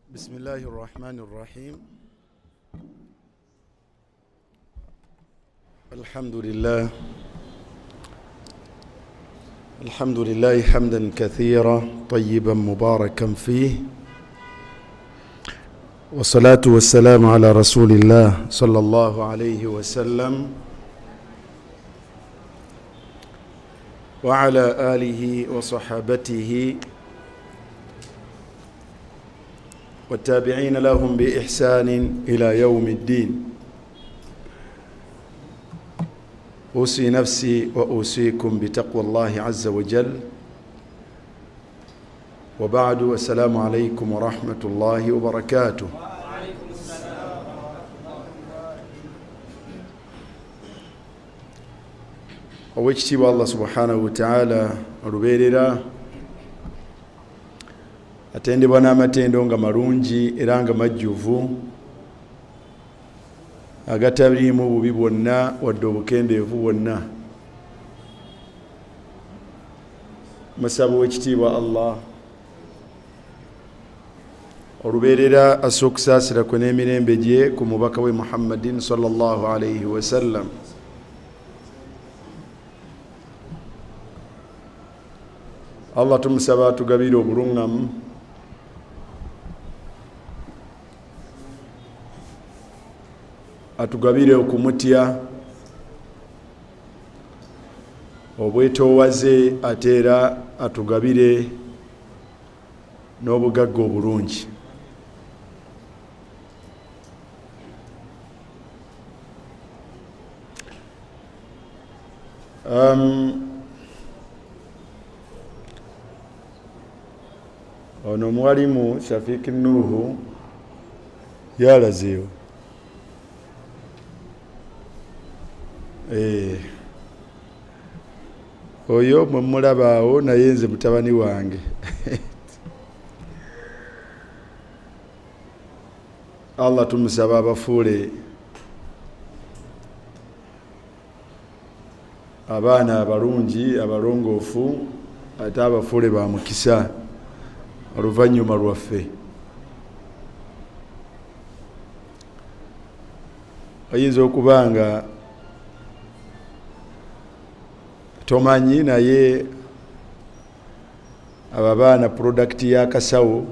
بسم الله الرحمن الرحيم. الحمد لله، الحمد لله حمدا كثيرا طيبا مباركا فيه، والصلاة والسلام على رسول الله صلى الله عليه وسلم وعلى آله وصحابته والتابعين لهم بإحسان إلى يوم الدين. أوصي نفسي وأوصيكم بتقوى الله عز وجل، وبعد، السلام عليكم ورحمة الله وبركاته. Owekitiibwa Allah subhanahu wataala olubeerera atendebwa n'amatendo nga malungi era nga majjuvu, agataliimu bubi bwonna wadde obukendeevu bwonna. Musaba owekitiibwa Allah olubeerera assa okusaasira kwe n'emirembe gye ku mubaka we Muhammadin sallallahu alaihi wasallam. Allah tumusaba atugabire obuluŋŋamu, atugabire okumutya, obwetoowaze, ate era atugabire n'obugagga obulungi. Ono omuwalimu Shafiki Nuhu yalazeewo. Oyo mwe mulabaawo, naye nze mutabani wange. Allah tumusaba abafuule abaana abalungi abalongoofu, ate abafuule ba mukisa oluvannyuma lwaffe. Oyinza okuba nga tomanyi, naye abo abaana product y'akasawo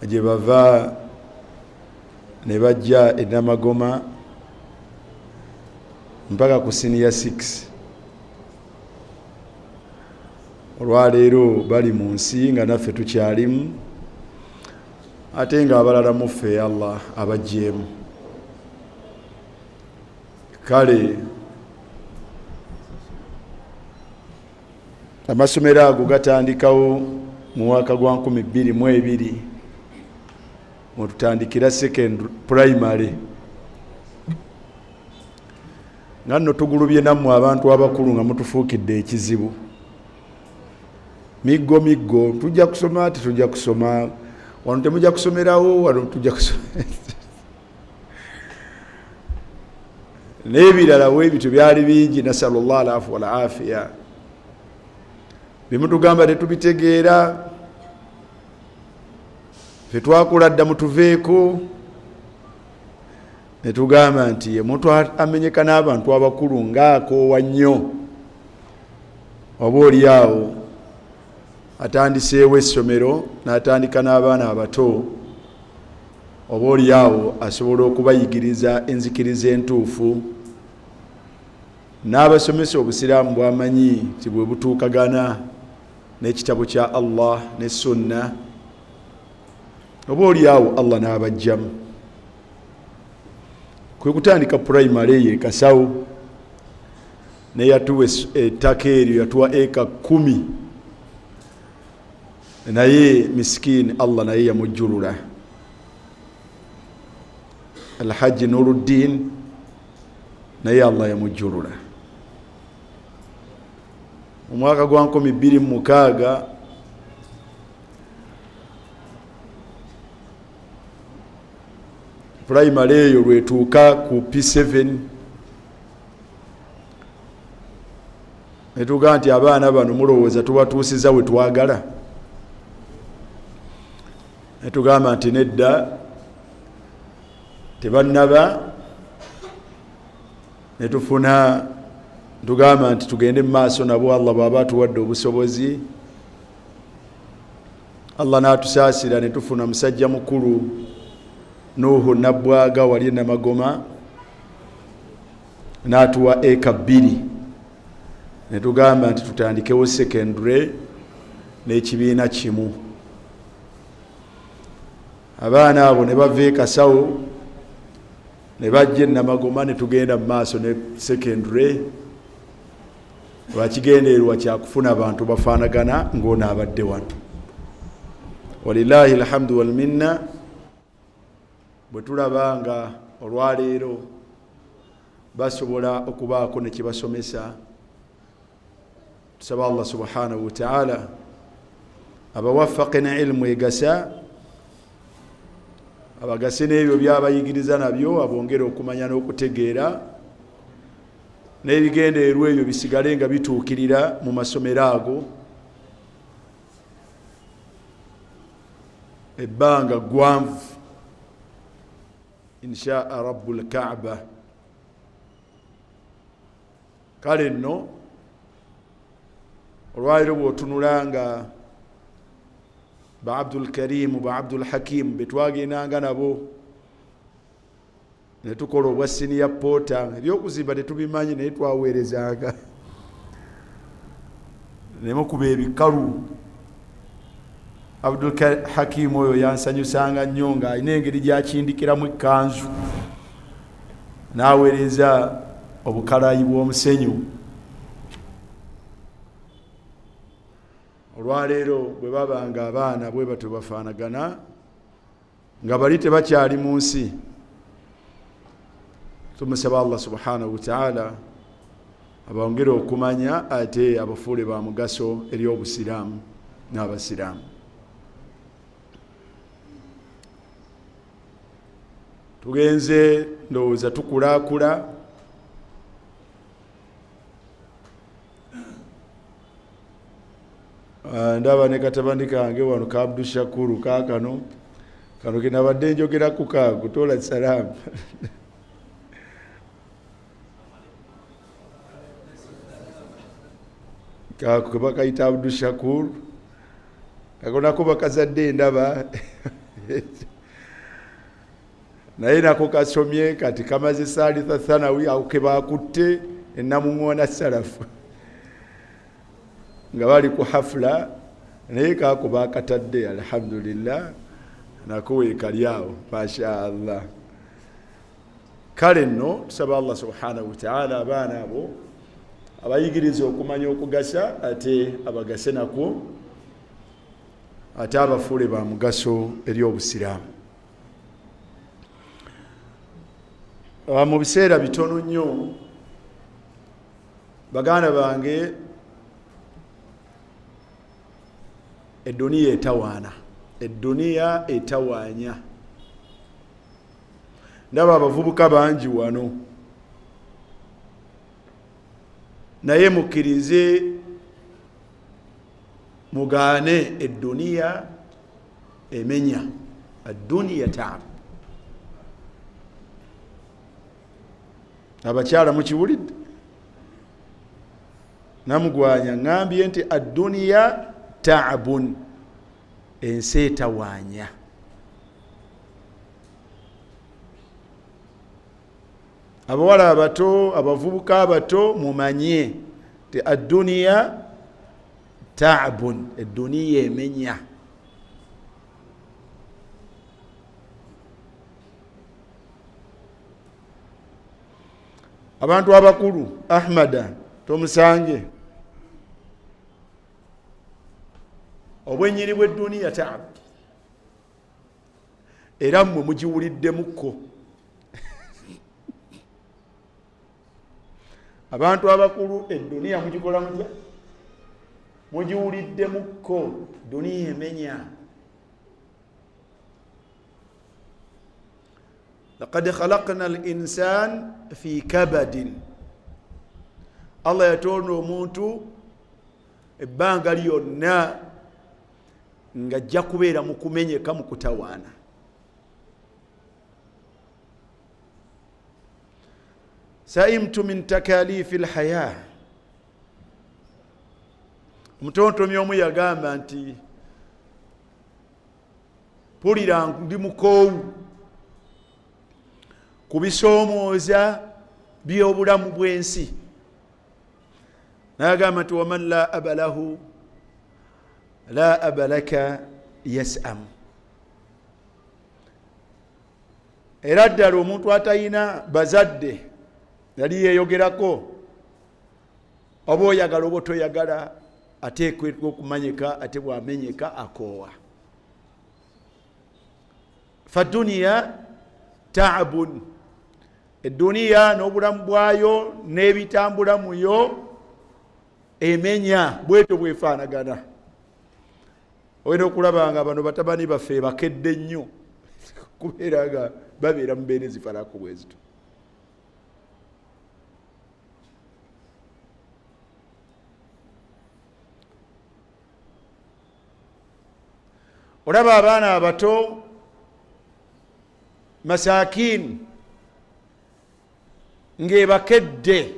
gye bava ne bajja e Namagoma mpaka ku senior 6. Olwaleero bali mu nsi nga naffe tukyalimu, ate nga abalala muffe Allah abaggyemu. Kale amasomero ago gatandikawo mu mwaka gwa 2020, mwetutandikira second primary, nga nno tugulubye nammwe abantu abakulu nga mutufuukidde ekizibu. Miggo miggo, tujja kusoma, tetujja kusoma, wano temujja kusomerawo, wano tujja kusoma n'ebirala bwebityo byali bingi. Nasalu llah alafu walafiya. Bimutugamba tetubitegeera, fetwakula dda, mutuveeko. Netugamba nti omuntu amenyeka n'abantu abakulu ngaakoowa nnyo, oba oli awo atandiseewo essomero n'atandika n'abaana abato, oba oli awo asobola okubayigiriza enzikiriza entuufu n'abasomesa obusiraamu bwamanyi nti bwe butuukagana n'ekitabo kya Allah ne sunna, oba oli awo Allah n'abajjamu. Kwe kutandika primary eyo ekasawo, neyatuwa ettaka eryo yatuwa eka 10, naye misikini Allah naye yamujjulula, Alhaji Nuruddin, naye Allah yamujjulula mu mwaka gwa 2006. Primary eyo lwetuuka ku P7, netugaa nti abaana bano mulowooza tubatuusiza we twagala. Netugamba nti nedda, tebannaba. Netufuna tugamba nti tugende mu maaso nabo, Allah bw'aba atuwadde obusobozi. Allah n'atusaasira ne tufuna musajja mukulu Nuuhu Nabbwaga wali Namagoma, n'atuwa eka 2, ne tugamba nti tutandikewo secondary n'ekibiina kimu. Abaana abo ne bava e Kasawo ne bajja e Namagoma, ne tugenda mu maaso ne secondary lwakigendererwa kyakufuna abantu bafaanagana ng'ono abadde wano. Walillahi alhamdu walminna, bwe tulaba nga olwaleero basobola okubaako ne kibasomesa, tusaba Allah subhanahu wataala abawafake ne ilmu egasa, abagase n'ebyo byabayigiriza nabyo, abongere okumanya n'okutegeera, n'ebigendererwa ebyo bisigale nga bituukirira mu masomero ago ebbanga ggwanvu, inshaa rabbul kaaba. Kale nno olwaliro bw'otunula nga ba Abdul Karimu, ba Abdul Hakimu betwagendanga nabo netukola obwa siniya pota, ebyokuzimba tetubimanyi, naye twaweerezanga nemukuba ebikalu. Abdul Hakimu oyo yansanyusanga nnyo nga alina engeri gyakindikiramu ekkanzu n'aweereza obukalayi bw'omusenyu. Olwaleero bwe baba nga abaana bwe batyo bafaanagana nga bali tebakyali mu nsi, tumusaba Allah subhanahu wataala abongere okumanya ate abafuule ba mugaso eri obusiraamu n'abasiraamu. Tugenze ndowooza tukulaakula, ndaba ne katabani kange wano ka Abdushakuru kaakano kano kenabadde njogeraku kaago tola salaamu. Kako kebakayita Abdushakur, ako nako bakazadde ndaba, naye nako kasomye kati kamaze salitha thanawi, ako kebakutte enamuŋoona salafu nga bali ku hafula, naye kako bakatadde, alhamdulillah, nako wekali awo, masha Allah. Kale nno tusaba Allah subhanahu wataala abaana abo abayigiriza okumanya okugasa, ate abagase nakwo, ate abafuule ba mugaso eri obusiraamu. Mu biseera bitono nnyo, baganda bange, eduniya etawaana, eduniya etawaanya. Ndaba abavubuka bangi wano, naye mukkirize mugaane, eduniya emenya, aduniya taabu. Abakyala mukiwulidde, namugwanya ŋŋambye nti aduniya taabun, ensi etawaanya. Abawala abato, abavubuka abato, mumanye nti aduniya taabun, eduniya emenya. Abantu abakulu, Ahmada tomusange, obwenyini bw'edduniya taabu, era mmwe mugiwuliddemukko. Abantu abakulu, edduniya mugikola mutya? Mugiwuliddemukko, duniya emenya. Laqad khalaqna al insan fi kabadin, Allah yatonda omuntu ebbanga lyonna. Nga ajja kubeera mu kumenyeka, mu kutawaana. Saimtu min takalifi lhaya. Omutontomi omu yagamba nti mpulira ndi mukoowu ku bisoomooza by'obulamu bw'ensi. Nagamba nti waman la aba lahu la aba laka yasamu. Era ddala omuntu atayina bazadde yali yeeyogerako, oba oyagala oba otoyagala, ateekwetwa okumanyika, ate bwamenyeka akoowa. Faduniya taabun, eduniya n'obulamu bwayo n'ebitambula muyo emenya bwetyo bwefaanagana. Olina okulaba nga bano batabani baffe bakedde nnyo kubeera nga babeera mu mbeera ezifaanako bwezito. Olaba abaana abato masakin ng'ebakedde,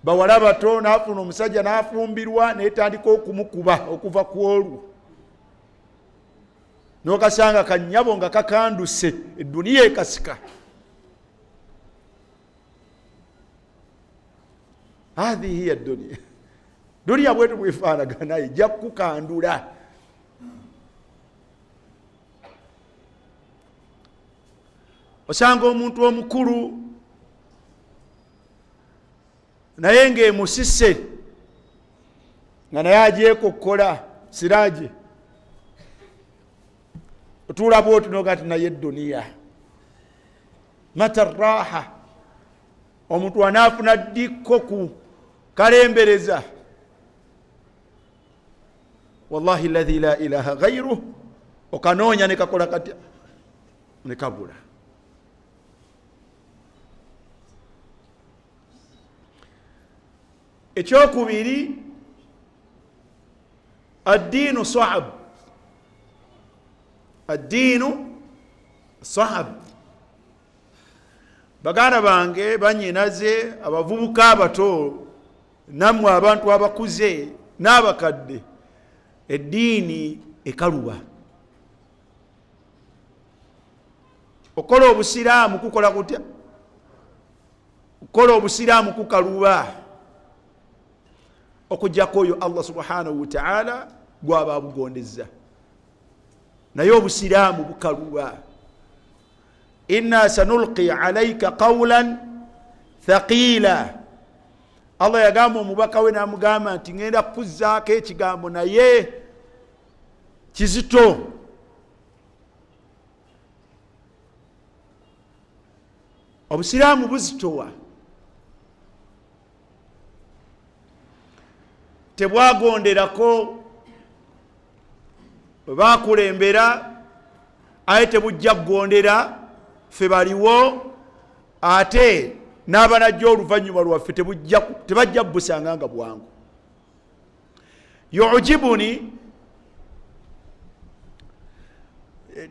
bawala bato, n'afuna omusajja n'afumbirwa netandika okumukuba okuva ku olwo, n'okasanga kanyabo nga kakanduse, eduniya ekasika. Hathihi hiya duniya. Duniya bwetu bwefaanagana, ejja kukukandula. Osanga omuntu omukulu naye ng'emusise nga naye agyekokkola siraje, otuula bwoti noga ti naye duniya mata raha. Omuntu anaafuna ddikko ku kalembereza, wallahi lahi la ilaha gairuh, okanoonya nekakola katya nekabula. Ekyokubiri, addiinu saab, addiinu saab. Baganda bange, banyinaze, abavubuka abato, nammwe abantu abakuze n'abakadde, eddiini ekaluba. Okukola obusiraamu kukola kutya? Okukola obusiraamu kukaluba, okujjako oyo Allah subhanahu wataala gwaba abugondeza, naye obusiraamu bukaluba. Inna sanulqi alaika qawlan thaqila. Allah yagamba omubaka we n'amugamba nti ngenda kukuzaako ekigambo naye kizito. Obusiraamu buzitowa, tebwagonderako bwe bakulembera, aye tebujja kugondera ffe baliwo, ate n'abanajja oluvannyuma lwaffe tebajja busanga nga bwangu. Yujibuni,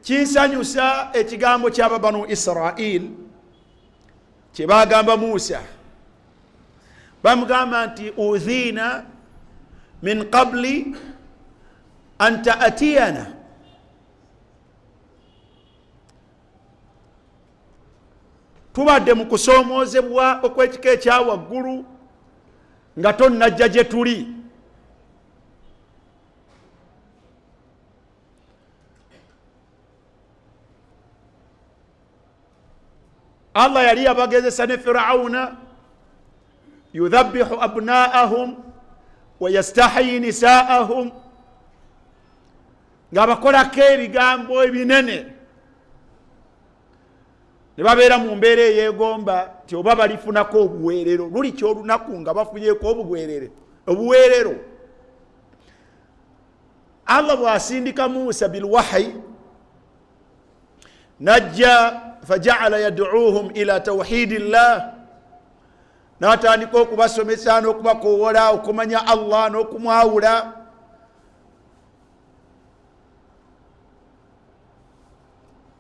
kinsanyusa ekigambo kyaba banu Israil kyebagamba Musa. Bamugamba nti udhina min qabli an taatiyana, tubadde mu kusoomozebwa okw'ekika ekyawaggulu nga tonnajja gye tuli. Allah yali yabagezesa ne Firauna, yudhabihu abnaahum wa yastahiyi nisaahum, ng'abakolako ebigambo ebinene, ne babeera mu mbeera eyeegomba nti oba balifunako obuweerero. Luli kyolunaku nga bafunyeko obuweerero. Allah bw'asindika Musa bilwahayi najja, fajaala yaduuhum ila tawhidi llah, n'atandika okubasomesa n'okubakowola okumanya Allah n'okumwawula.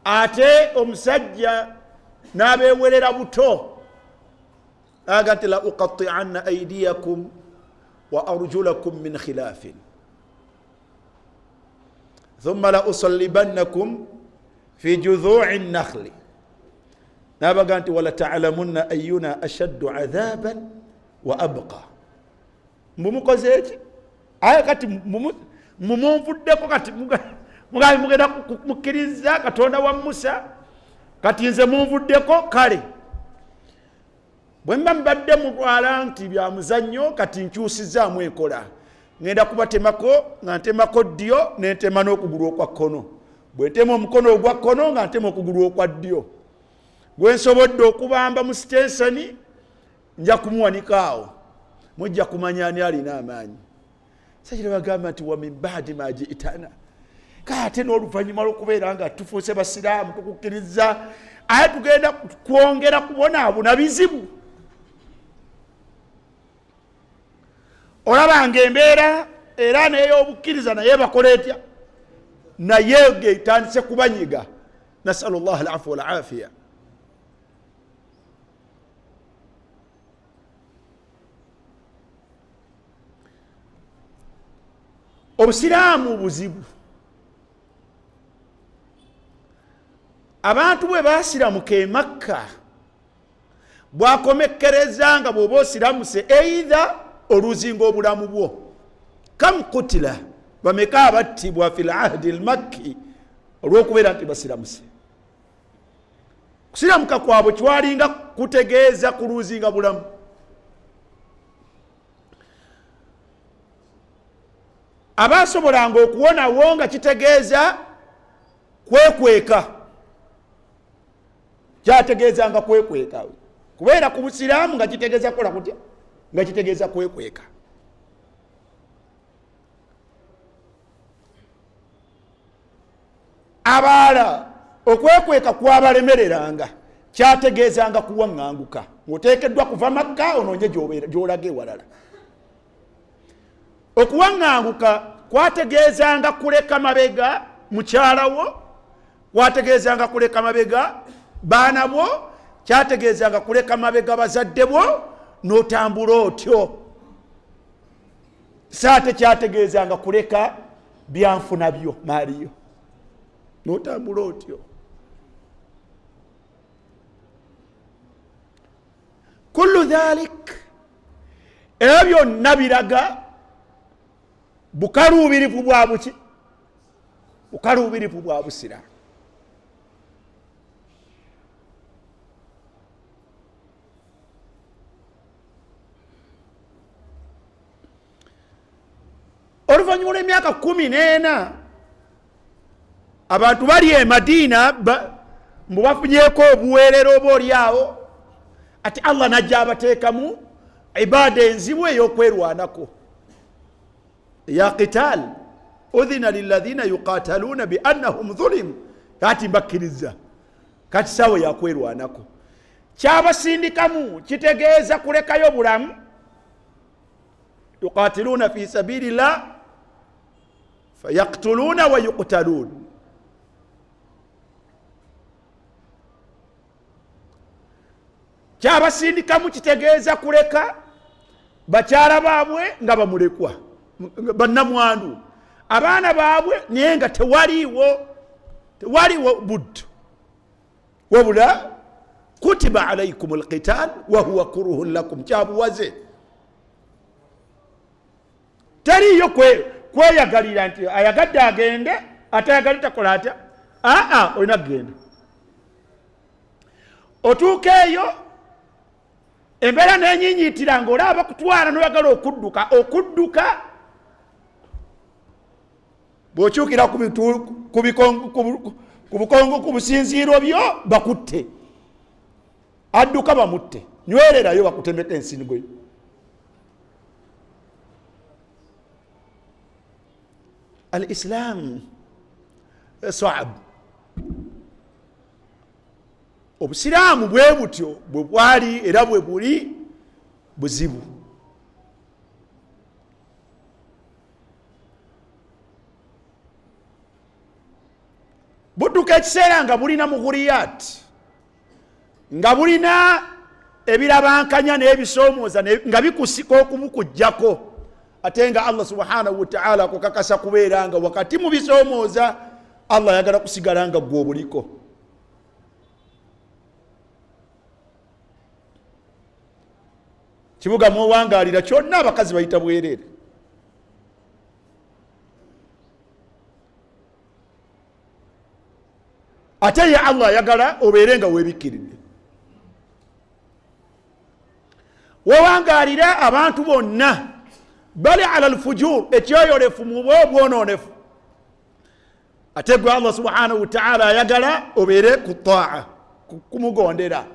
Ate omusajja n'abeewerera buto aga nti la uqatianna aidiyakum wa arjulakum min khilafin thumma la usallibannakum fi judhui nakhli, nabaga nti wala talamunna ayuna ashaddu adhaban wa abqa. Mbu mukoze eki? Aye kati mumunvuddeko, kati mugambe mugenda mukkiriza Katonda wa Musa, kati nze munvuddeko. Kale bwe mba mbadde mutwala nti bya muzannyo, kati nkyusizaamu enkola, ŋŋenda kubatemako nga ntemako ddyo nentema n'okugulu okwa kkono. Bwe ntema omukono ogwa kkono nga ntema okugulu okwa ddyo, gwe nsobodde okubamba mu sitenseni nja kumuwanika awo, mujja kumanya ani alina amaanyi. Sajira bagamba nti wa min baadi ma jiitana, kale ate n'oluvannyuma lw'okubeera nga tufuuse basiraamu tukukkiriza, aye tugenda kwongera kubonaabona bizibu. Olaba nga embeera era n'ey'obukkiriza naye bakola etya, naye etandise kubanyiga. Nasalu llah alafu walafiya. Obusiraamu buzibu. Abantu bwe basiramuka e Makka, bwakomekkereza nga bw'oba osiramuse eitha oluzinga obulamu bwo. Kam kutila, bameka abattibwa fi lahdi lmakki olw'okubeera nti basiramuse. Kusiramuka kwabwe kyalinga kutegeeza kuluzinga bulamu. Abasobolanga okuwonawo nga kitegeeza kwekweka, kyategeezanga kwekweka. Kubeera ku busiraamu nga kitegeeza kukola kutya? Nga kitegeeza kwekweka. Abaala okwekweka kwabalemereranga, kyategeezanga kuwaŋŋanguka, ng'oteekeddwa kuva Makka onoonye gy'olaga ewalala. Okuwaŋŋanguka kwategeezanga kuleka mabega mukyala wo, kwategeezanga kuleka mabega baana bo, kyategeezanga kuleka mabega bazadde bo, n'otambula otyo. Saate kyategeezanga kuleka byanfuna byo, maaliyo, n'otambula otyo. Kullu dhalik, ebyo byonna biraga bukaluubirivu bwa buki? Bukaluubirivu bwa busiraamu. Oluvannyuma lw'emyaka 14 abantu bali e Madiina, mbu bafunyeeko obuweerero oba oli awo, ate Allah najja abateekamu ibaada enzibu ey'okwerwanako ya qital. Udhina liladhina yuqataluuna biannahum dhulimu. Kati mbakkiriza, kati saawa yakwerwanako. Kyabasindikamu kitegeeza kulekayo bulamu. Yuqatiluuna fi sabilillah fayaktuluuna wa yuktaluun. Kyabasindikamu kitegeeza kuleka bakyala baabwe nga bamulekwa, bannamwandu, abaana baabwe, naye nga tewaliiwo buddu, wabula kutiba alaikum alqital wahuwa kuruhun lakum. Kyabuwaze, teriiyo kweyagalira nti ayagadde agende, atayagadde takola atya. Aa, olina kugenda. Otuuka eyo embeera nenyinyitira nga olaba bakutwala noyagala okudduka, okudduka bw'okyukira ku bukongo ku businziiro byo bakutte. Adduka bamutte, nywererayo bakutemeko ensingo yo. Al islam saab, obusiraamu bwe butyo bwe bwali era bwe buli buzibu. Budduka ekiseera nga bulina mughuriyat, nga bulina ebirabankanya n'ebisoomooza nga bikusika okubukujjako, ate nga Allah subhanahu wataala akukakasa kubeera nga wakati mu bisoomooza Allah ayagala kusigala nga gwe obuliko. Kibuga mwowangaalira kyonna abakazi bayita bwereere. Ate ye Allah ayagala obeere nga weebikkiridde. Wewangaalira abantu bonna bali ala lfujur, ekyoyolefu muba obwononefu, ate gwe Allah subhanahu wataala ayagala obeere ku taa, kumugondera.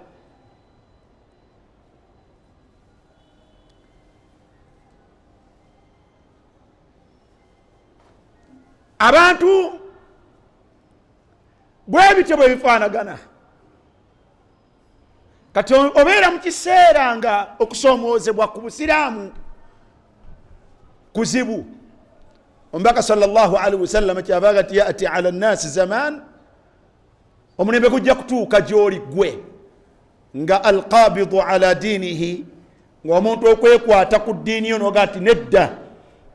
Abantu bwe bityo bwe bifaanagana. Kati obeera mu kiseera nga okusoomoozebwa ku busiraamu kuzibu. Omubaka sallallahu alaihi wasallam kyavaga ti yati ala nnasi zaman, omulembe gujja kutuuka gy'oli ggwe nga alqabidu ala diinihi, ng'omuntu okwekwata ku ddiini yo noga nti nedda,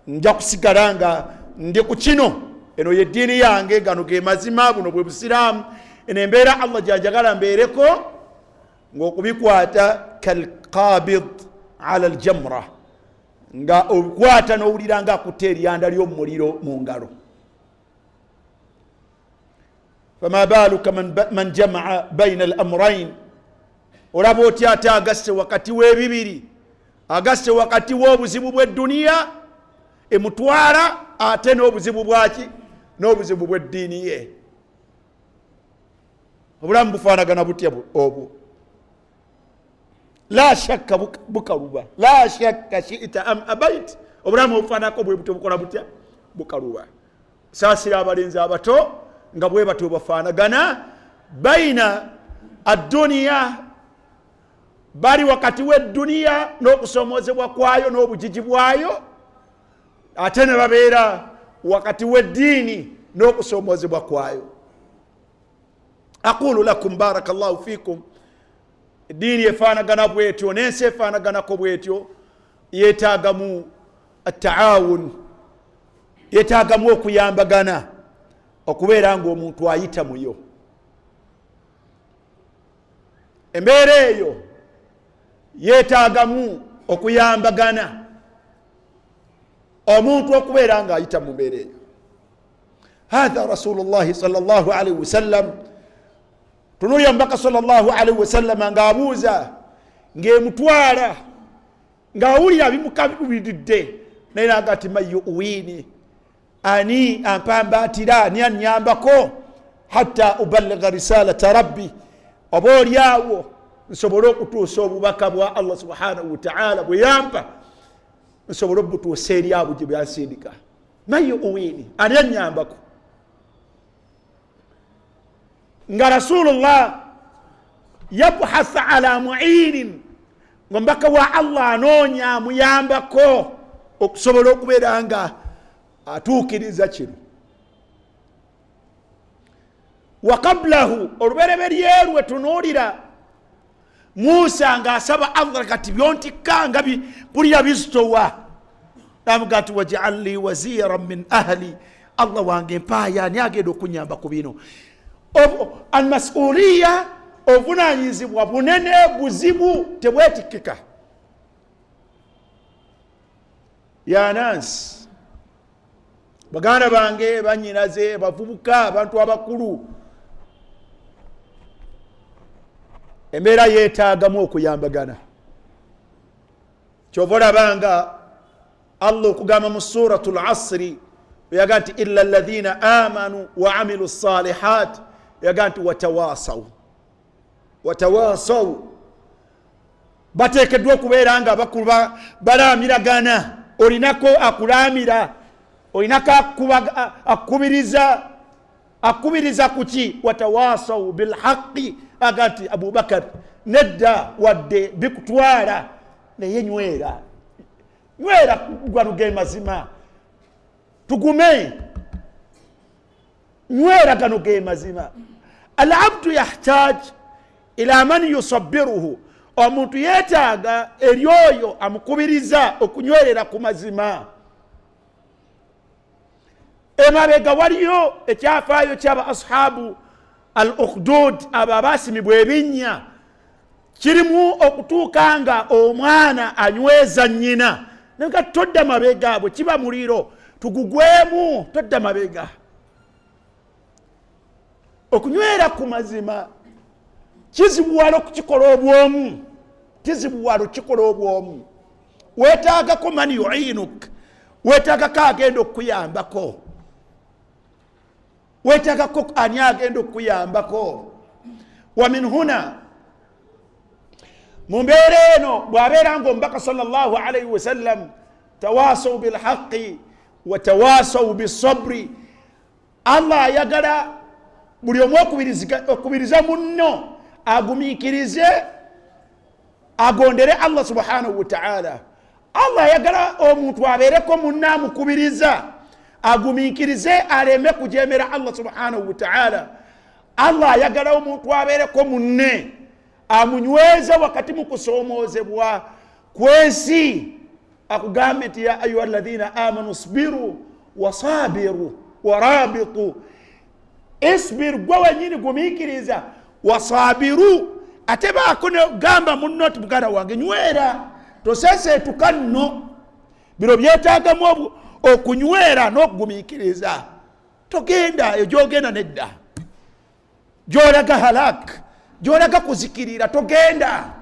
nja kusigala nga ndi ku kino, eno ye ddiini yange, gano ge mazima, buno bwe busiraamu, eno embeera Allah gyanjagala mbeereko, ng'okubikwata kalqabid ala aljamra, nga obikwata n'owulira nga akutta eryanda ly'omuliro mu ngalo. Fama baluka man jamaa baina al amrain, olaba otya ate agasse wakati w'ebibiri, agasse wakati w'obuzibu bw'edduniya emutwala ate n'obuzibu bwaki, n'obuzibu bw'eddiini ye. Obulamu bufaanagana butya obwo? La shakka bukaluba, la shakka shita am abait, obulamu obufaananako bwe butyo bukola butya? Bukaluba. Saasira abalenzi abato nga bwe batyo bafaanagana baina adduniya, bali wakati w'edduniya n'okusomoozebwa kwayo n'obugigi bwayo, ate ne babeera wakati w'eddiini n'okusomoozebwa kwayo. Aqulu lakum barakallahu fikum, eddiini efaanagana bwetyo n'ensi efaanaganako bwetyo, yeetaagamu ataawun, yeetaagamu okuyambagana okubeera ng'omuntu ayita muyo. Embeera eyo yeetaagamu okuyambagana omuntu okubeera ng'ayita mu mbeera eyo. Hatha rasulullahi sallallahu alaihi wasallam, tunulya omubaka sallallahu alaihi wasallam ng'abuuza ng'emutwala ng'awulira bimukabiridde, naye naga ti man yuwini, ani ampambaatira, ani annyambako hatta uballiga risalata rabbi, oba oliawo nsobole okutuusa obubaka bwa Allah subhanahu wataala bwe yampa, nsobole obutuusa eri abo gye byansindika. Man yuwini, ani annyambako? Nga rasulullah yabhatha ala muinin, nga omubaka wa Allah anoonya amuyambako okusobola okubeera nga atuukiriza kino. Wa qablahu, olubereberye lwe tunuulira Musa ng'asaba Allah, kati byontikka nga mpulira bizitowa, namuga nti wajaal li waziran min ahli, Allah wange mpaaya ani agenda okunyamba ku bino. Almasuliya, obuvunanyizibwa bunene, buzibu, tebwetikkika. Yanansi, baganda bange, banyinaze, bavubuka, abantu abakulu, embeera yeetaagamu okuyambagana. Kyova olabanga Allah okugamba mu suratu lasri yaga nti illa alladhina amanu wa amilu salihat, yaga nti watawasau, watawasau, bateekeddwa okubeera nga bakuba balaamiragana. Olinako akulaamira, olinako akubiriza, akubiriza kuki? Watawasau bilhaqi, aga nti Abubakar nedda, wadde bikutwala naye nywera, nywera, gano ge mazima, tugume. Nywera, gano ge mazima. Al abdu yahtaj ila man yusabiruhu, omuntu yeetaaga eri oyo amukubiriza okunywerera ku mazima. Emabega waliyo ekyafaayo kyaba ashabu al ukhdud, abo abasimibwa ebinnya. Kirimu okutuuka nga omwana anyweza nnyina, naga todda mabega, bwe kiba muliro tugugwemu, todda mabega. Okunywera ku mazima kizibuwala okukikola obwomu, kizibuwala okukikola obwomu. Weetaagako man yuinuk, weetaagako agenda okukuyambako, weetaagako ani agenda okukuyambako. Wa min huna, mu mbeera eno, bw'abeera nga omubaka sallallahu alaihi wasallam, tawasau bilhaqi wa tawasau bisabri. Allah ayagala buli omu okubiriza munno agumiikirize, agondere Allah subhanahu wataala. Allah ayagala omuntu abeereko munno amukubiriza agumiikirize, aleme kujemera Allah subhanahu wataala. Allah ayagala omuntu abeereko munne amunyweza wakati mu kusoomoozebwa kwensi, akugambe nti ya ayuha alladhina amanu sbiru wasabiru warabitu. Isbir, gwe wenyini gumiikiriza, wasabiru, ate baako gamba munno nti muganda wange nywera, toseseetuka nno, bino byetaagamu okunywera n'okugumiikiriza. Togenda eyo gyogenda, nedda, gyolaga halak, gyolaga kuzikirira, togenda.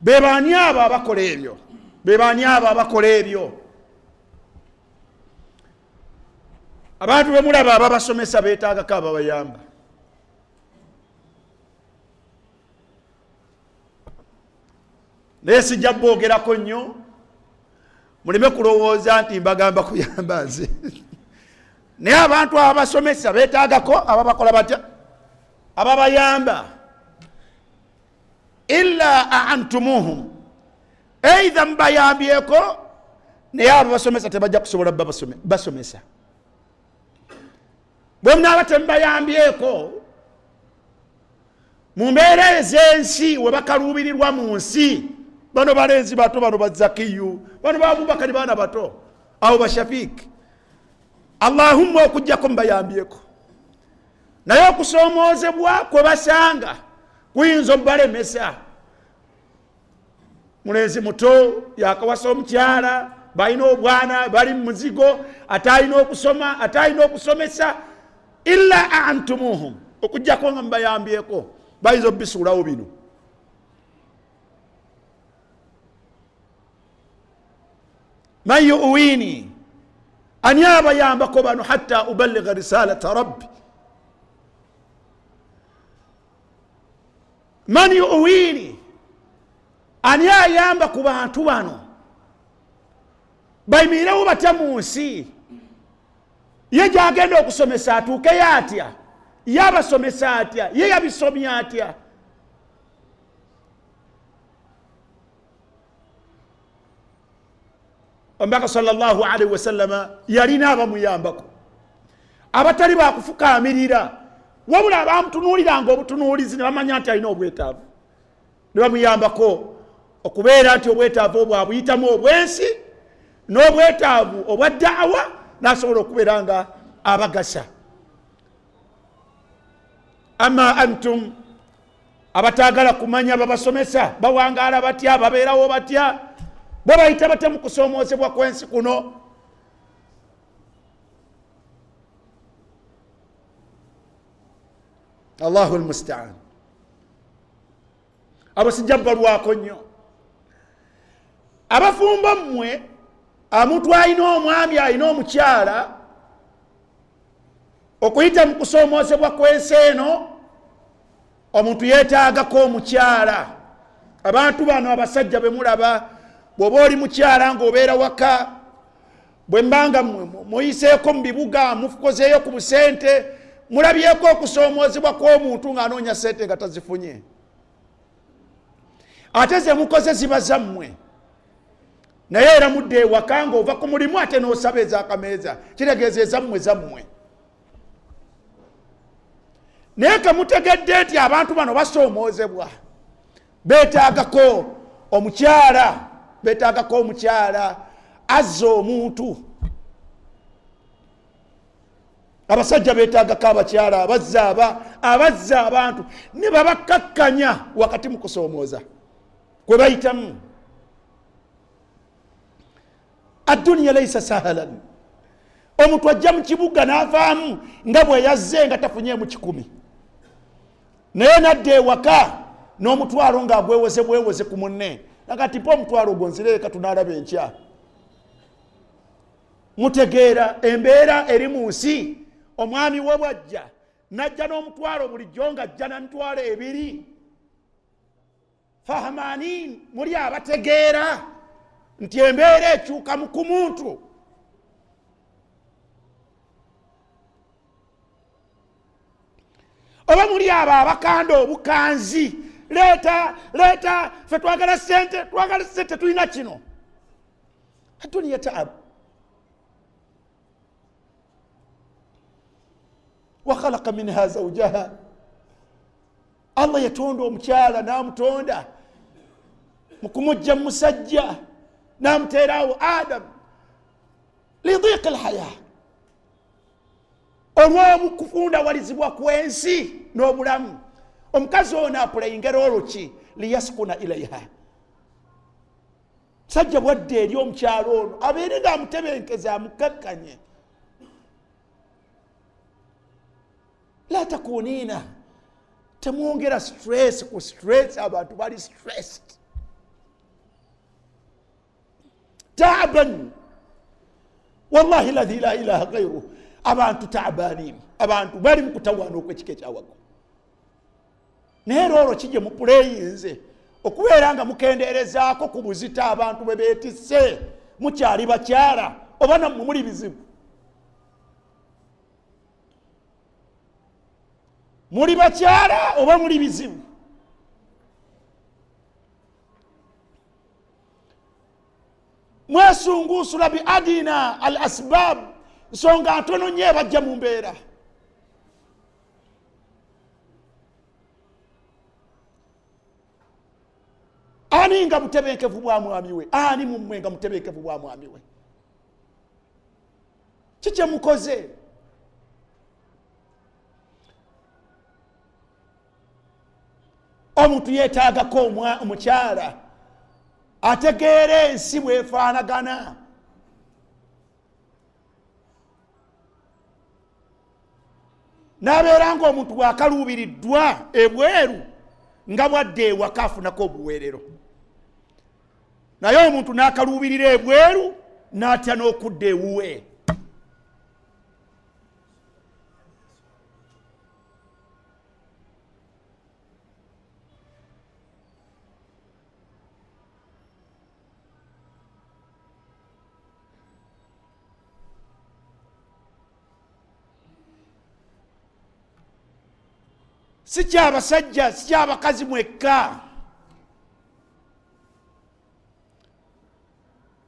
Bebaani abo abakola ebyo? Bebaani abo abakola ebyo? Abantu bemulaba ababasomesa beetaagako ababayamba. Naye sijja boogerako nnyo, muleme kulowooza nti mbagamba kuyamba nze. Naye abantu abasomesa beetaagako ababakola batya? Ababayamba. Illa aantumuhum, eitha mubayambyeko, naye abo basomesa tebajja kusobola basomesa bwe munaaba temubayambyeko. Mu mbeera ez'ensi we bakaluubirirwa mu nsi, bano balenzi bato, bano bazakiyu, bano babubakari, baana bato abo bashafiiki, Allahumma okugjako mubayambyeko, naye okusoomoozebwa kwe basanga kuyinza obubalemesa. Mulenzi muto yakawasa omukyala, balina obwana, bali mu muzigo, ate alina okusoma, ate alina okusomesa. Illa antumuhum, okugjako nga mubayambyeko, bayinza obisuulawo bino. Man yuwini, ani abayambako bano? Hatta uballigha risalata rabbi, man yuwini, ani ayamba ku bantu bano? Bayimirewo batya mu nsi? Ye gyagenda okusomesa atuukeyo atya? Ye abasomesa atya? Ye yabisomya atya? Omubaka sallallahu alaihi wasallama yalina abamuyambako abatali bakufukaamirira, wabula abamutunuuliranga obutunuulizi ne bamanya nti alina obwetaavu, ne bamuyambako okubeera nti obwetaavu obwo abuyitamu obwensi n'obwetaavu obwa daawa, n'asobola okubeera nga abagasa. Ama antum abataagala kumanya babasomesa bawangaala batya, babeerawo batya, bo bayita batya mu kusoomoozebwa kw'ensi kuno? Allahu lmustaan. Abo sijja balwako nnyo. Abafumbo mmwe, omuntu alina omwami, alina omukyala, okuyita mu kusoomoozebwa kw'ensi eno omuntu yeetaagako omukyala. Abantu bano abasajja bemulaba, bw'oba oli mukyala ng'obeera waka, bwe mbanga muyiseeko mu bibuga, mukozeeyo ku busente, mulabyeko okusoomoozebwa kw'omuntu ng'anoonya sente nga tazifunye, ate ze mukoze ziba zammwe. Naye era mudde ewaka ng'ova ku mulimu ate n'osaba ez'akameeza, kitegeeza ezammwe zammwe. Naye kemutegedde nti abantu bano basoomoozebwa, beetaagako omukyala, beetaagako omukyala azza omuntu. Abasajja beetaagako abakyala abazza abantu ne babakkakkanya wakati mu kusoomooza kwe bayitamu. Adduniya laisa sahalan. Omuntu ajja mu kibuga n'avaamu nga bwe yazze nga tafunyeemu 100, naye nadda ewaka n'omutwalo ng'agwewoze bwewoze ku munne, nakati mpa omutwalo ogwo nzireeka tunaalaba enkya. Mutegeera embeera eri mu nsi. Omwami we bwajja najja n'omutwalo bulijjo ng'ajja na mitwalo 2. Fahamanin, muli abategeera nti embeera ekyuka mu ku muntu. Oba muli abo abakanda obukanzi, leeta leeta, ffe twagala sente, twagala sente, tulina kino. Aduniya taabu wa khalaqa minha zawjaha. Allah yatonda omukyala n'amutonda mu kumujja mu musajja n'amuteerawo Adam lidhiqi lhaya, olw'okufundawalizibwa kw'ensi n'obulamu. Omukazi ono apuleyinga roolo ki? Liyaskuna ilaiha. Musajja bwadde eri omukyalo ono abeere nga amutebenkeza, amukakkanye. La takunina, temwongera stress ku stress. Abantu bali stressed taaban, wallahi ladhi la ilaha gairuh. Abantu taabanin, abantu bali mu kutawaana okwekika ekyawaggulu. Naye era olwo kijje mupuleyinze okubeera nga mukendeerezaako ku buzito abantu bwe beetisse. Mukyali bakyala oba nammwe muli bizibu? Muli bakyala oba muli bizibu? Mwesungusula bi adina al asbab, nsonga ntono nnyo ebajja mu mbeera. Ani nga mutebenkevu bwa mwami we? Ani mummwe nga mutebenkevu bwa mwami we? Kikye mukoze? Omuntu yeetaagako omukyala ategeera ensi bwefaanagana. N'abeera ng'omuntu bw'akaluubiriddwa ebweru nga bwadde ewaka afunako obuweerero, naye omuntu n'akaluubirira ebweru n'atya n'okudda ewuwe. Si kyabasajja, si kyabakazi mwekka,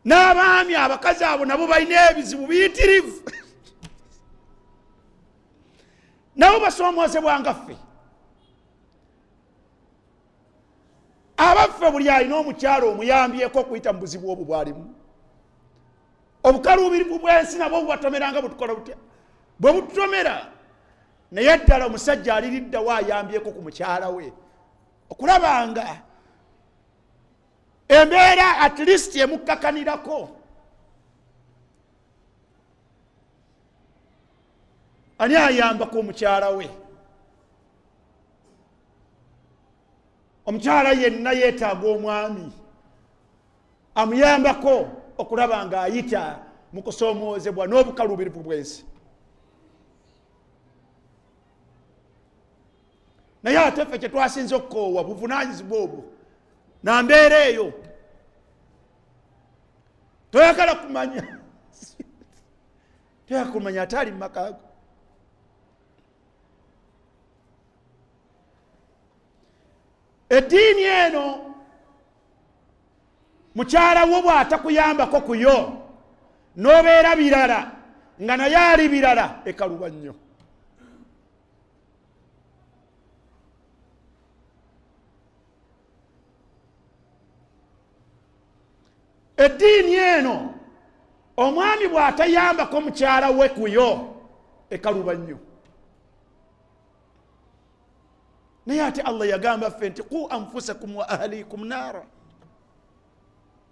n'abaami abakazi abo nabo balina ebizibu biyitirivu, nabo basoomozebwa nga ffe. Abaffe, buli alina omukyalo omuyambyeko okuyita mu buzibu obwo bwalimu, obukaluubirivu bw'ensi nabwo bubatomeranga bwetukola butya bwe bututomera. Naye ddala omusajja aliriddawo ayambyeko ku mukyala we okulaba nga embeera at least emukkakanirako? Ani ayambako omukyala we? Omukyala yenna yeetaaga omwami amuyambako okulaba ng'ayita mu kusoomoozebwa n'obukaluubirivu bw'ensi. Naye ate ffe kyetwasinze okukoowa buvunaanyizibwa obwo na mbeera eyo. Toyagala kumanya, toyagala kumanya ate ali mu makaago. Eddiini eno Mukyala wo bw'atakuyambako kuyo n'obeera birala nga naye ali birala, ekaluba nnyo. Eddiini eno omwami bw'atayambako mukyala we kuyo ekaluba nnyo. Naye ate Allah yagamba ffe nti qu anfusakum wa ahlikum naara,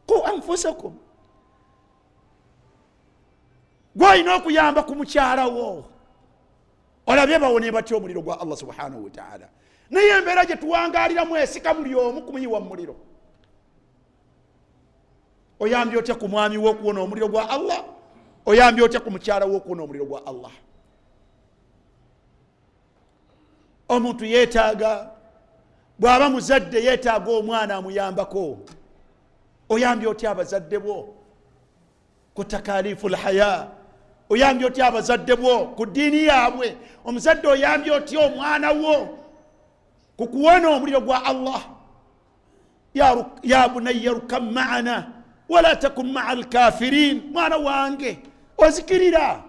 qu anfusakum. Gwolina okuyamba ku mukyala wo, olabye bawone batya omuliro gwa Allah subhanahu wataala. Naye embeera gye tuwangaliramu esika buli omu kumuyiwa mu muliro. Oyambye otya ku mwami wo okuwona omuliro gwa Allah? Oyambye otya ku mukyala wo okuwona omuliro gwa Allah? Omuntu yeetaaga, bw'aba muzadde yeetaaga omwana amuyambako. Oyambye otya abazadde bo ku takalifu lhaya? Oyambye otya abazadde bo ku ddiini yaabwe? Omuzadde oyambye otya omwana wo ku kuwona omuliro gwa Allah? Ya bunayya rukam maana wala takun maa alkafirin. Mwana wange ozikirira.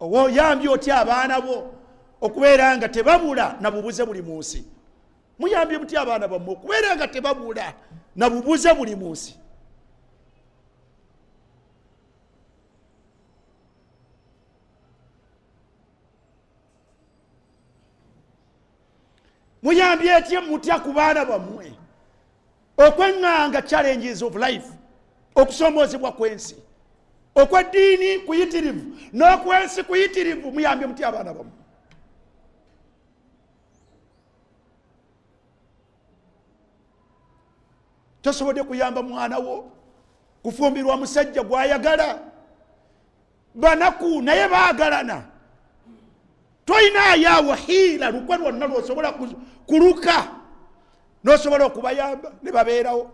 Oyambye otya abaana bo okubeera nga tebabula na bubuze buli mu nsi? Muyambye mutya abaana bammwe okubeera nga tebabula na bubuze buli mu nsi? Muyambye etye mutya ku baana bammwe okweŋŋanga challenges of life, okusomoozebwa kw'ensi, okw'eddiini kuyitirivu n'okwensi kuyitirivu? Muyambye mutya abaana bammwe? Tosobodde kuyamba mwana wo kufumbirwa musajja gw'ayagala, banaku naye baagalana, toyinaayo awo hiila lukwe lwonna lwosobola kuluka n'osobola okubayamba ne babeerawo.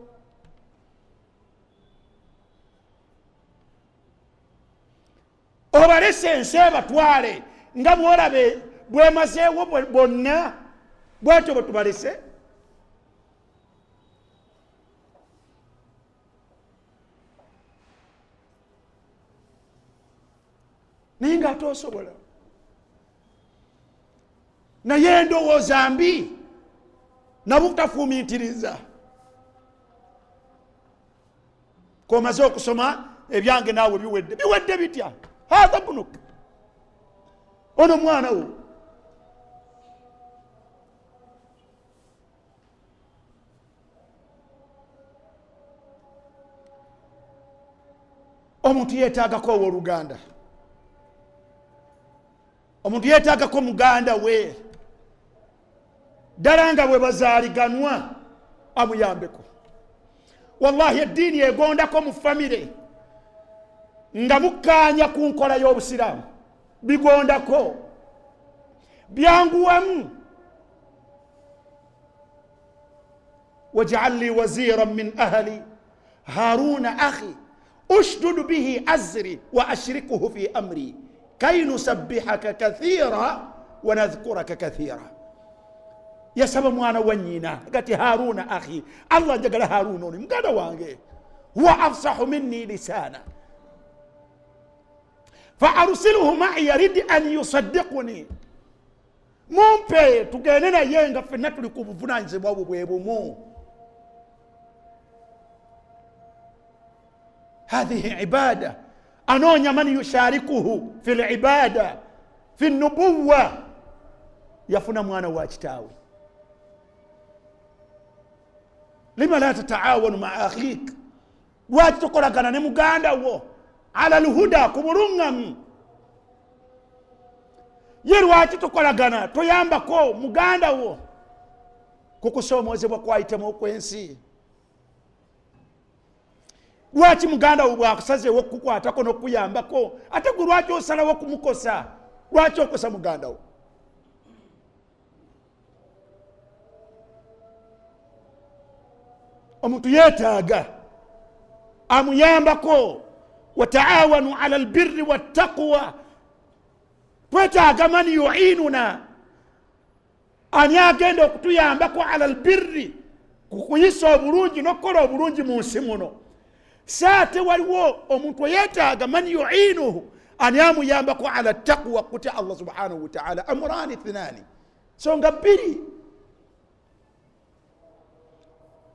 Obalese ensi ebatwale nga bwolabe bwemazeewo bonna, bwatyo bwe tubalese. Naye nga ate osobola, naye endowooza mbi nabutafumiitiriza. Komaze okusoma ebyange naawe biwedde. Biwedde bitya? Hatha bunuk, ono mwana wo. Omuntu yeetaagako owooluganda, omuntu yeetaagako muganda we ddala nga bwe bazaaliganwa amuyambeko. Wallahi eddiini egondako mu famire nga mukkaanya ku nkola y'obusiraamu, bigondako byanguwamu. Waj'al li waziran min ahli haruna akhi ushdud bihi azri wa ashrikuhu fi amri kay nusabbihaka kathira wa nadhkuraka kathira. Yasaba mwana wa nnyina gati Haruna akhi, Allah njagala Haruna ono muganda wange, huwa afsahu minni lisana fa arsilhu ma'iya rid an yusaddiquni. Mumpe tugende naye nga ffenna tuli ku buvunanyizibwa bwe bwe bumu. Hathihi ibada, anoonya man yusharikuhu fi libada fi nubuwa. Yafuna mwana wa kitaawe. Lima la tataawanu maa akhik, lwaki tokolagana ne muganda wo ala lhuda, ku buluŋŋamu? Ye lwaki tokolagana, toyambako muganda wo ku kusoomoozebwa kwayitemu okw'ensi? Lwaki muganda wo bwakusazeewo okukukwatako n'okukuyambako, ate gwe lwaki osalawo okumukosa? Lwaki okosa muganda wo? Omuntu yeetaaga amuyambako. Wataawanu ala albirri wattaqwa, twetaaga man yuinuna, ani agenda okutuyambako ala albirri, Ku kuyisa obulungi n'okukola obulungi mu nsi muno, so ate waliwo omuntu eyeetaaga man yuinuhu, ani amuyambako ala taqwa, kutya Allah subhanahu wataala. Amurani thinani, songa bbiri.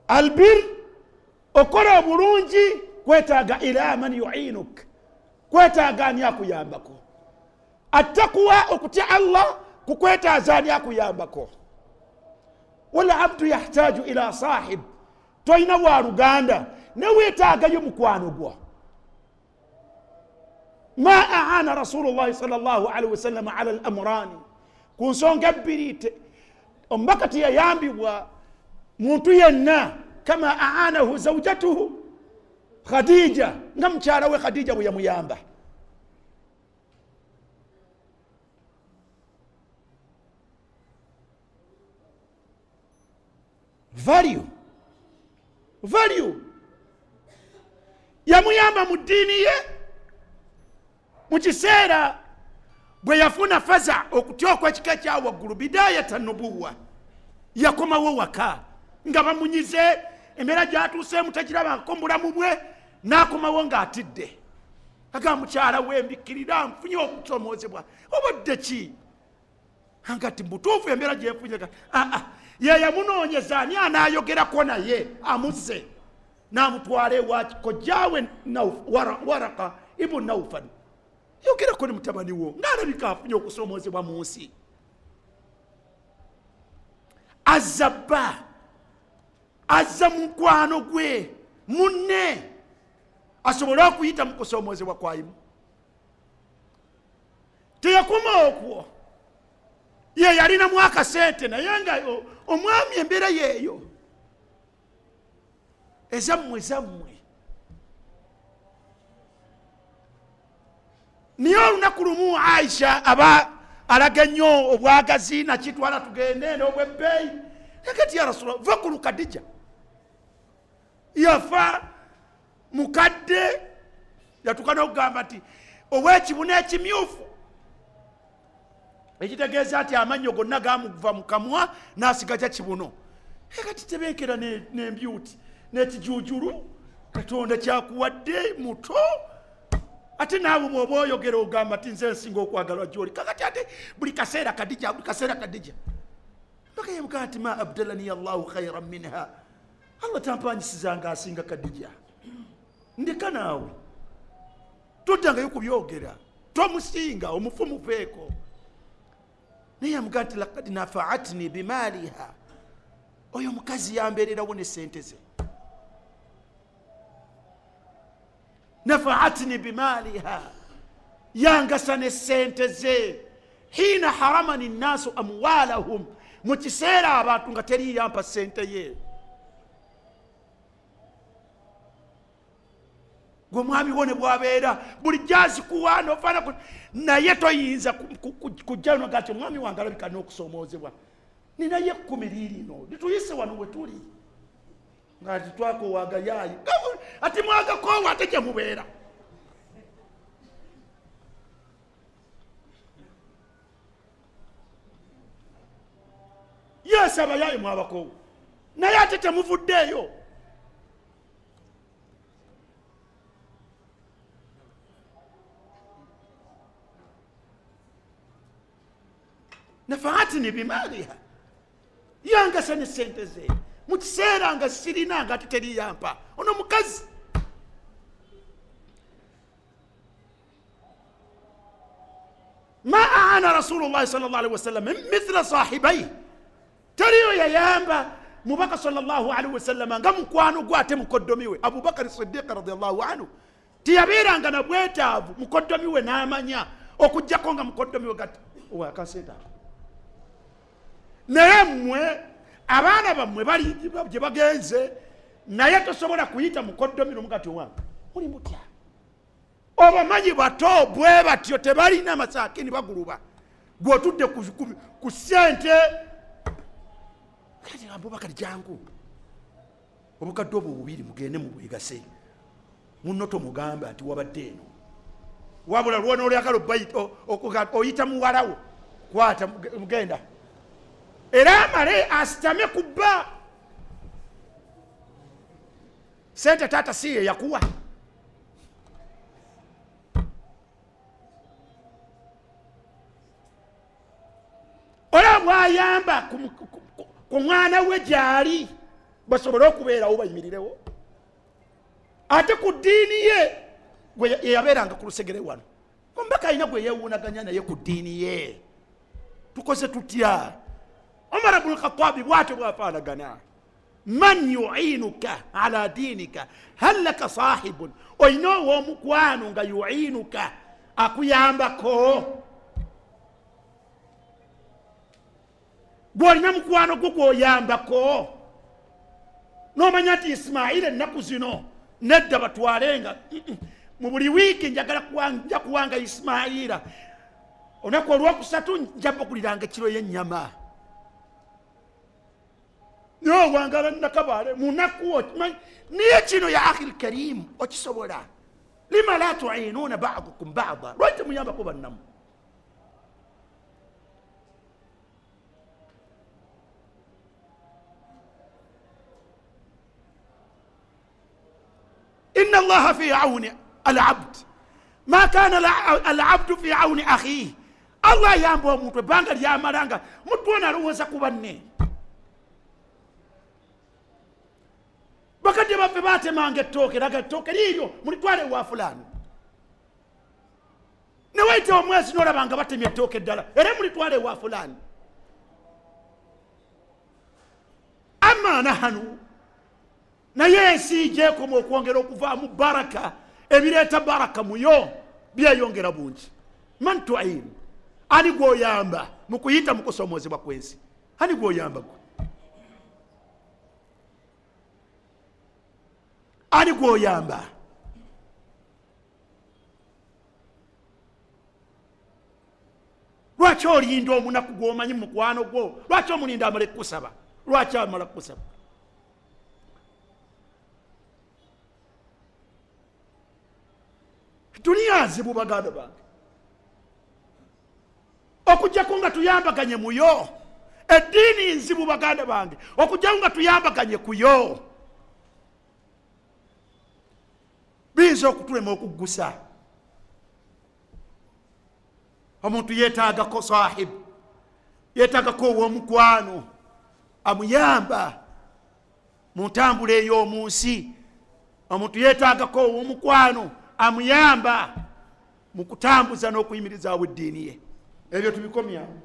Albir, okola obulungi kwetaaga ila man yuinuk, kwetaaga ani akuyambako. Attakuwa, okutya Allah kukwetaaza ani akuyambako. Walabdu yahtaju ila sahib, tolina waluganda newetaagayo mukwano gwo. Ma aana rasulullahi sal llahu alaihi wasallam ala lamurani, ku nsonga ebbiri omubaka teyayambibwa muntu yenna kama aanahu zaujatuhu Khadija, nga mukyala we Khadija bwe yamuyamba. Value, value yamuyamba mu ddiini ye mu kiseera bwe yafuna faza, okutya okwekika ekya waggulu, bidayata nubuwa. Yakomawo waka nga bamunyize, embeera gyatuuseemu tagirabangako mu bulamu bwe, n'akomawo ng'atidde, agamba mukyala we, mbikkirira, nfunye okusomoozebwa. Obadde ki? Anga ti mubutuufu embeera gyenfunye. Aa, ye yamunoonyeza ani anaayogerako naye amuzze, n'amutwala ewa kojjaawe Waraka ibun Naufal, yogerako ne mutabani wo ng'alabika afunye okusoomoozebwa mu nsi. Azza bba, azza mukwano gwe munne asobole okuyita mu kusoomoozebwa kwayimu. Teyakoma okwo, ye yalinamu akasente, naye nga omwami embeera yeeyo ezammwe zammwe. Naye olunaku lumu Aisha aba alaga ennyo obwagazi, nakitwala tugende n'obwebbeeyi, nakati ya Rasula, va ku Lukadija yafa mukadde, yatuka n'okugamba nti ow'ekibuna ekimyufu, ekitegeeza nti amannyo gonna gamuva mu kamwa n'asigaja kibuno. Kati tebenkera n'embyuti n'ekijujulu Katonda kyakuwadde muto, ate naawe bw'oba oyogera ogamba nti nze nsinga okwagalwa gyoli. Kakati ate buli kaseera Kadija, buli kaseera Kadija, mpaka yemugaa nti ma abdalani Allahu khairan minha, Allah tampanyisizanga asinga Kadija, ndeka naawe toddangayo kubyogera, tomusinga, omufu muveeko. Naye yamugaa nti lakad nafaatni bimaaliha, oyo omukazi yambeererawo ne sente ze. Nafaatni bimaaliha, yangasa ne sente ze. Hiina haramani nnaasu amwalahum, mu kiseera abantu nga teri yampa sente ye. Gwe omwami wo ne bwabeera bulijjo azikuwa nofaana, naye toyinza kujja noga nti omwami wange alabika n'okusoomoozebwa, ninayo ekkumi liirino lituyise wano we tuli nga titwakoowa agayaayi, ati mwagakoowa ate gye mubeera. Yes, abayaayi mwabakoowa, naye ate temuvuddeeyo. Nafaatini bimaaliha, yangasa ne sente ze mu kiseera nga sirina, nga ate teriyampa ono mukazi. Ma aana rasulullahi sal llah alihi wasallam mithla sahibai, teriyo yayamba mubaka salllahu alaihi wasallama nga mukwano gwe ate mukoddomi we Abubakari Sidiqa radiallahu anhu. Tiyabeeranga na bwetaavu mukoddomi we n'amanya, okugjako nga mukoddomi we gati akasente ako. Naye mmwe abaana bammwe bali gye bagenze, naye tosobola kuyita mukoddomi nomugati, owange muli mutya? Obamanyi bato bwe batyo tebalina, masakini baguluba, gwe otudde ku sente. Kati Abubakari, jangu, obukadde obwo bubiri mugende mubwegase, munno tomugamba nti wabadde eno, wabula lwona olyagala oyita muwalawo, kwata mugenda, era amale asitame ku bba. Sente taata si ye yakuwa. Olaba bwayamba ku mwana we gyali basobole okubeerawo bayimirirewo, ate ku ddiini ye yeyabeeranga ku lusegere wano. Omubaka alina gwe yeewuunaganya naye ku ddiini ye. Tukoze tutya? Umar bnu Lkhatabi bwatyo bwafaanagana. Man yuinuka ala diinika, hal laka sahibun, olina ow'omukwano nga yuinuka akuyambako? Gwolina mukwano gwo gwoyambako nomanya nti Isimaila ennaku zino nedda batwalenga mu buli wiiki, njagala nja kuwanga Isimaila olunaku olwokusatu nja bakuliranga ekiro y'ennyama. Naye owangala Nakabaale munaku okimanyi, naye kino ya akhi lkarimu okisobola. Lima la tuinuuna badukum bada, lwaki temuyambako bannamu? Inna allaha fi auni alabd ma kana alabdu fi auni akhihi. Allah ayamba omuntu ebbanga lyamalanga mutwona alowooza ku banne. Bakadde baffe batemanga ettooke, raga ettooke liiryo mulitwale ewa fulani, newayita omwezi nolaba nga batemye ettooke eddala era mulitwale ewa fulani. Ama nahanu, naye ensi gyekoma okwongera okuvaamu baraka, ebireeta baraka muyo byeyongera bungi. Man tuin, ani gwoyamba mu kuyita mu kusomoozebwa kw'ensi? Ani gwoyamba gwe? Ani gwoyamba? Lwaki olinda omunaku gwomanyi mukwano gwo? Lwaki omulinda amala kukusaba? Lwaki amala kukusaba? Duniya nzibu baganda bange, okujjako nga tuyambaganye muyo. Eddiini nzibu baganda bange, okujjako nga tuyambaganye kuyo. Biyinza okutulema okuggusa. Omuntu yeetaagako sahibu, yeetaagako ow'omukwano amuyamba mu ntambula ey'omu nsi. Omuntu yeetaagako ow'omukwano amuyamba mu kutambuza n'okuyimirizaawo eddiini ye. Ebyo tubikomya.